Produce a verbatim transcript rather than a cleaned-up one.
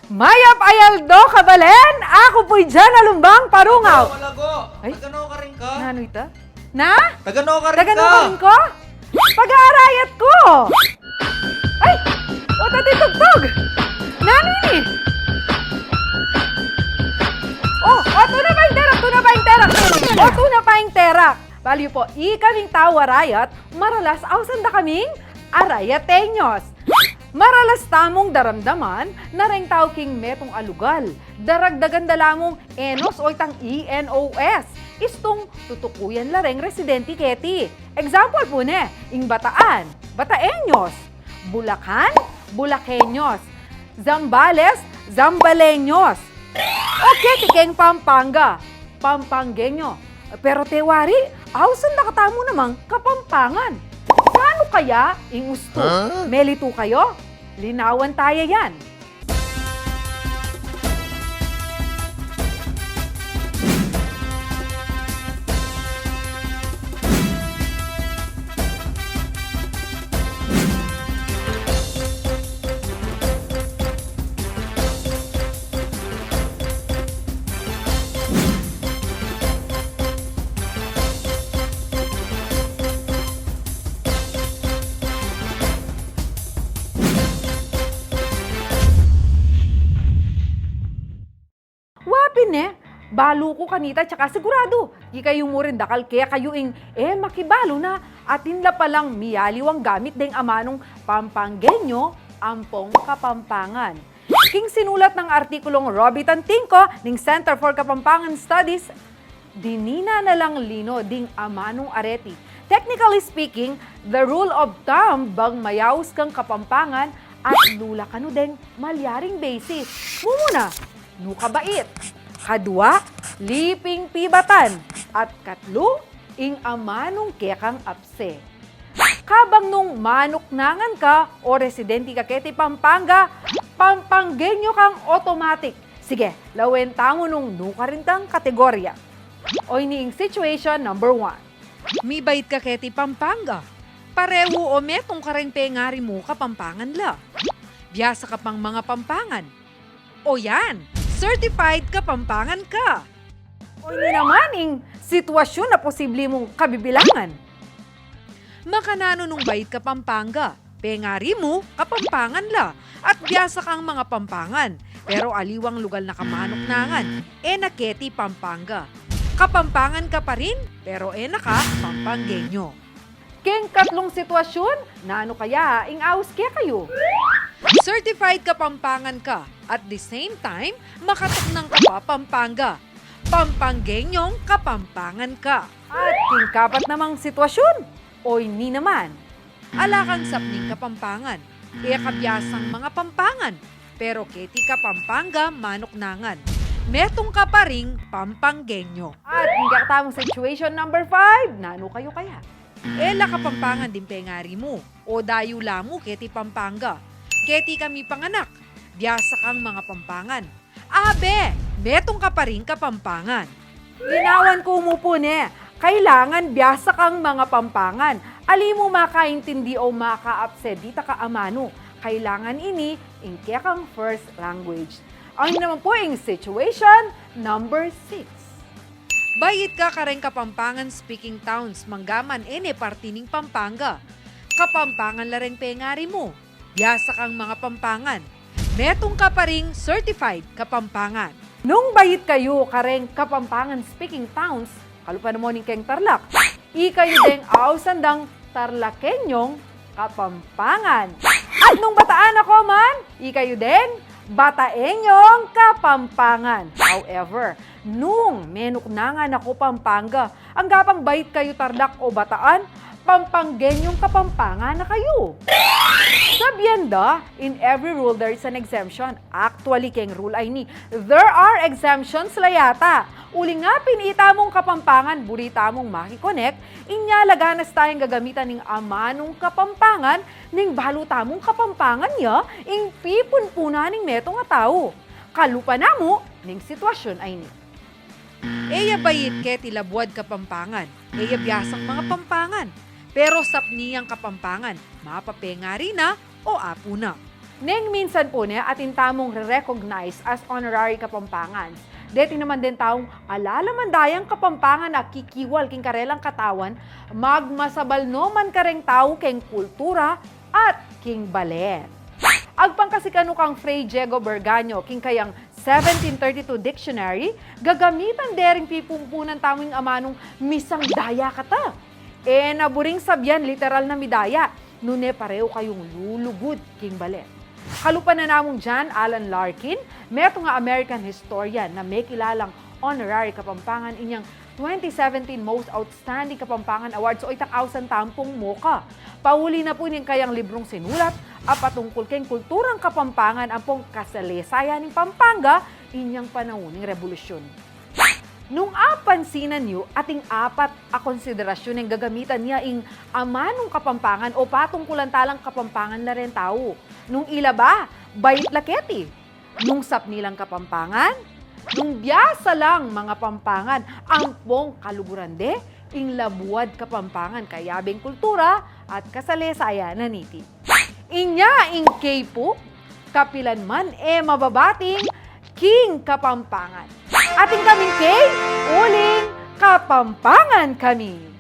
Mayap a aldo, kabalen! Aku pu'y Jan Alumbang Parungaw. Ay? Taga-no ka rin ka? Nanu ita? Na? Taga-no ka rin ka? Taga-no ka rin ka? Pag-aarayat ku! Ay! O, tati tugtug! Nanu ini? O, o, tuna pa ing terak, tuna pa ing terak! O, tuna pa ing terak! Balu yu pu, ikaming tau arayat, maralas ausan da kaming arayateños. Maralas tamung daramdaman na reng tau king metung a lugal, daragdagan da la mung enos o itang E N O S. Istung tutukuyan la reng residente keti. Example pu ne, ing Bataan, Bataeños. Bulacan, Bulaqueños. Zambales, Zambaleños. O keti keng Pampanga, Pampangueño. Pero te wari, ausan da katamu namang Kapampangan. Paano kaya ing ustu? Huh? Melitu kayu? Linawan taya yan. Wa pin e, balu ku kanita, tsaka siguradu, ikayu mu rin dakal kekayu ing e makibalu na atin la palang miyaliwang gamit deng amanung Pampangueño ampong Kapampangan. King sinulat nang artikulung Robitan Tingco ning Center for Kapampangan Studies, dinina na lang lino ding amanung areti. Technically speaking, the rule of thumb bang mayaus kang Kapampangan, atlu la kanu deng malyaring basis. Mumuna, nu ka bait. Kadua, liping pibatan. At katlu, ing amanung kekang apse. Kabang nung manuknangan ka o residente ka keti Pampanga, Pampangueño kang automatic. Sige, lawen tamu nung nu ka rintang kategorya. O ini ing situation number one. Mibait ka keti Pampanga. Parehu o metung kareng pengari mu Kapampangan la. Biasa ka pang mangapampangan. O yan, certified Kapampangan ka. O ini naman ing sitwasyun a posible mung kabibilangan. Makananu nung bait ka Pampanga, pengari mu Kapampangan la, at biasa kang mangapampangan, pero aliwang lugal na ka manuknangan, e na keti Pampanga. Kapampangan ka pa rin, pero e na ka Pampangueño. Keng katlung sitwasyun, nanu kaya ing aus kekayu? Certified Kapampangan ka, at the same time, makatuknang ka pa Pampanga. Pampangueñong Kapampangan ka. At king kapat namang sitwasyun, o ini naman. Ala kang sapning Kapampangan, e ka biasang mangapampangan, pero keti Kapampangan manuknangan, metung ka pa ring Pampangueño. At king kekatamung situation number five, nanu kayu kaya? E la Kapampangan ding pengari mu, o dayu la mu keti Pampanga. Keti ka mipanganak, biasa kang mangapampangan. Abe, metung ka pa ring Kapampangan. Linawan ku mu pu ne, kailangan biasa kang mangapampangan. Ali mu makaintindi o makaapse dita ka amanu, kailangan ini ing kekang first language. Ini naman pu ing situation number six. Bait ka kareng Kapampangan speaking towns, manggaman e ne parti ning Pampanga. Kapampangan la reng pengari mu. Biasa kang mangapampangan. Metung ka pa ring certified Kapampangan. Nung bait kayu kareng Kapampangan speaking towns, kalupa na mu ning keng Tarlac, ikayu deng ausan dang Tarlaqueñong Kapampangan. At nung Bataan na ku man, ikayu deng Bataeñong Kapampangan. However, nung menuknangan na ku Pampanga, angga pang bait kayu Tarlac o Bataan, Pampangueñong Kapampangan na kayu. Sabian da, in every rule there is an exemption. Actually, keng rule a ini, there are exemptions la yata. Uling pin itamung Kapampangan, buri tamung makikonek, inya la ganas tayang gagamitan ning amanung Kapampangan, ning balu tamung Kapampangan ya ing pipunpunan ning metung a tau. Kalupa na mu ning sitwasyun a ini. E ya bait keti labuad Kapampangan, e ya biasang mangapampangan, pero sapni yang Kapampangan, mapapengari na o apu na. Neng minsan pu ne atin tamung re-recognize as honorary Kapampangans. Deti naman deng taung ala la man dayang Kapampangan a kikiwal king karelang katawan, magmasabal no man kareng tau keng kultura at king balen. Agpang kasi kanu kang Fray Diego Burgaño king kayang seventeen thirty-two dictionary, gagamitan de ring pipumpunan tamu ing amanung misang daya kata. E na buring sabian literal na midaya, nune pareu kayung lulugud king balen. Kalupa na namung John Allan Larkin, metung a American historian na mekilalang honorary Kapampangan inyang twenty seventeen Most Outstanding Kapampangan Awards o itang ausan tampung MOCA. Pauli na pu ning kayang librung sinulat a patungkul keng kulturang Kapampangan ampong kasalesayan ning Pampanga inyang panaun ning rebolusyon. Nung apansinan yu, ating apat a konsiderasyun ing gagamitan ya ing amanung Kapampangan o patungkulan talang Kapampangan la reng tau. Nung ila ba, bait la keti. Nung sapni lang Kapampangan, nung biasa lang mangapampangan, ampong kaluguran de, ing labuad Kapampangan, kayabeng kultura at kasalesayan na niti. Inya ing kei pu, kapilan man e mababating king Kapampangan. Atin kaming kei, uling Kapampangan kami.